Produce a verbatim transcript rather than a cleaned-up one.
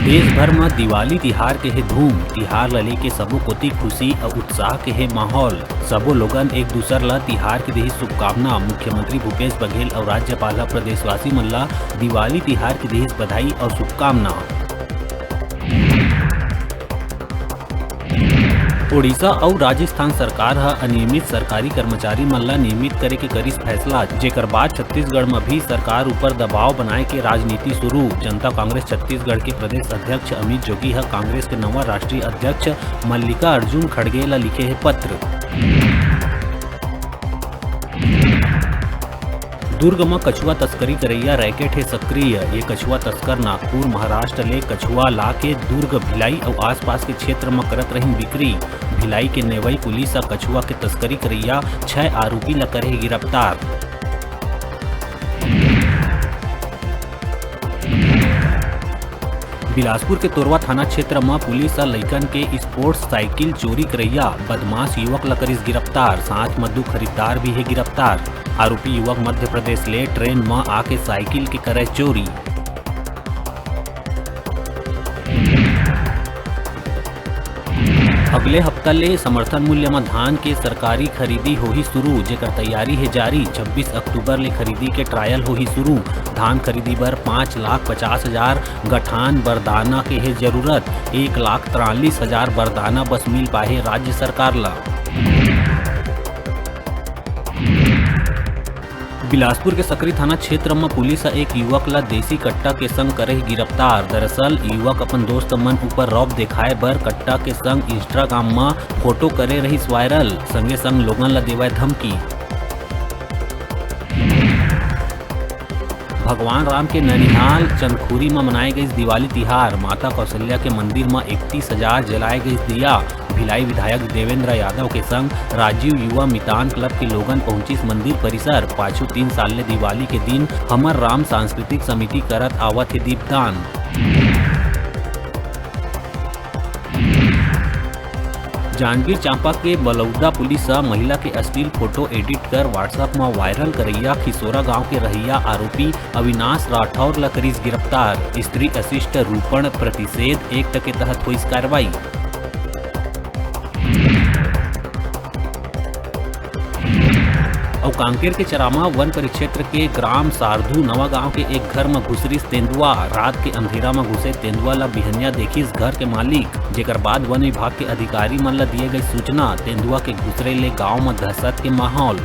देश भर म दिवाली तिहार के हे धूम। तिहार ल लेके सबो कोति खुशी अउ उत्साह के हे माहौल। सबो लोगन एक दूसर ल तिहार के देही शुभकामना। मुख्यमंत्री भूपेश बघेल अउ राज्यपाल ह प्रदेशवासी मन ल दिवाली तिहार के देहिस बधाई अउ शुभकामना। ओडिशा अउ राजस्थान सरकार ह अनियमित सरकारी कर्मचारी मन ल नियमित करे के करिस फैसला, जेकर बाद छत्तीसगढ़ म भी सरकार ऊपर दबाव बनाए के राजनीति शुरू। जनता कांग्रेस छत्तीसगढ़ के प्रदेश अध्यक्ष अमित जोगी ह कांग्रेस के नवा राष्ट्रीय अध्यक्ष मल्लिकार्जुन खड़गे ल लिखे हे पत्र। दुर्ग म कछुआ तस्करी करइया रैकेट हे सक्रिय। ये कछुआ तस्कर नागपुर, महाराष्ट्र ले कछुआ ला के दुर्ग, भिलाई अउ आसपास के क्षेत्र म करत रहिन बिक्री। भिलाई के नेवई पुलिस ह कछुआ के तस्करी करइया छह आरोपी ला करे हे गिरफ्तार। बिलासपुर के तोरवा थाना क्षेत्र म पुलिस ह लइकन के स्पोर्ट्स साइकिल चोरी करइया बदमाश युवक ल करिस गिरफ्तार। साथ म दू खरीददार भी हे गिरफ्तार। आरोपी युवक मध्य प्रदेश ले ट्रेन म आके साइकिल के करे चोरी। अगले हफ्ता ले समर्थन मूल्य म धान के सरकारी खरीदी होही शुरू, जेकर तैयारी हे जारी। छब्बीस अक्टूबर ले खरीदी के ट्रायल होही शुरू। धान खरीदी बर पाँच लाख पचास हजार, गठान बरदाना के हे जरूरत। एक लाख तिरालीस हजार बरदाना बस मिल पाहे राज्य सरकार ल। बिलासपुर के सकरी थाना क्षेत्र म पुलिस ह एक युवक ल देसी कट्टा के संग करे गिरफ्तार। दरअसल, युवक अपन दोस्त मन ऊपर रौब देखाए बर कट्टा के संग Instagram म फोटो करे रहिस वायरल, संगे संग लोगन ल देवय धमकी। भगवान राम के ननिहाल चंदखुरी म मनाए गइस दिवाली तिहार। माता कौशल्या के मंदिर म इकतीस हजार जलाए गइस दिया। भिलाई विधायक देवेंद्र यादव के संग राजीव युवा मितान क्लब के लोगन पहुंचिस मंदिर परिसर। पाछू तीन साल ले दिवाली के दिन हमर राम सांस्कृतिक समिति करत आवत हे दीपदान। जांजगीर चांपा के बलौदा पुलिस ह महिला के अश्लील फोटो एडिट कर WhatsApp म वायरल करइया खिसोरा गांव के रहइया आरोपी अविनाश राठौर ल करिस गिरफ्तार। स्त्री अशिष्ट रूपण प्रतिषेध एक्ट के तहत होइस कार्रवाई। अउ कांकेर के चरामा वन परिक्षेत्र के ग्राम सारधु नवा गांव के एक घर म घुसरिस तेंदुआ। रात के अंधेरा म घुसे तेंदुआ ल बिहनिया देखिस घर के मालिक, जेकर बाद वन विभाग के अधिकारी मन ल दिए गई सूचना। तेंदुआ के घुसरे ले गांव म दहशत के माहौल।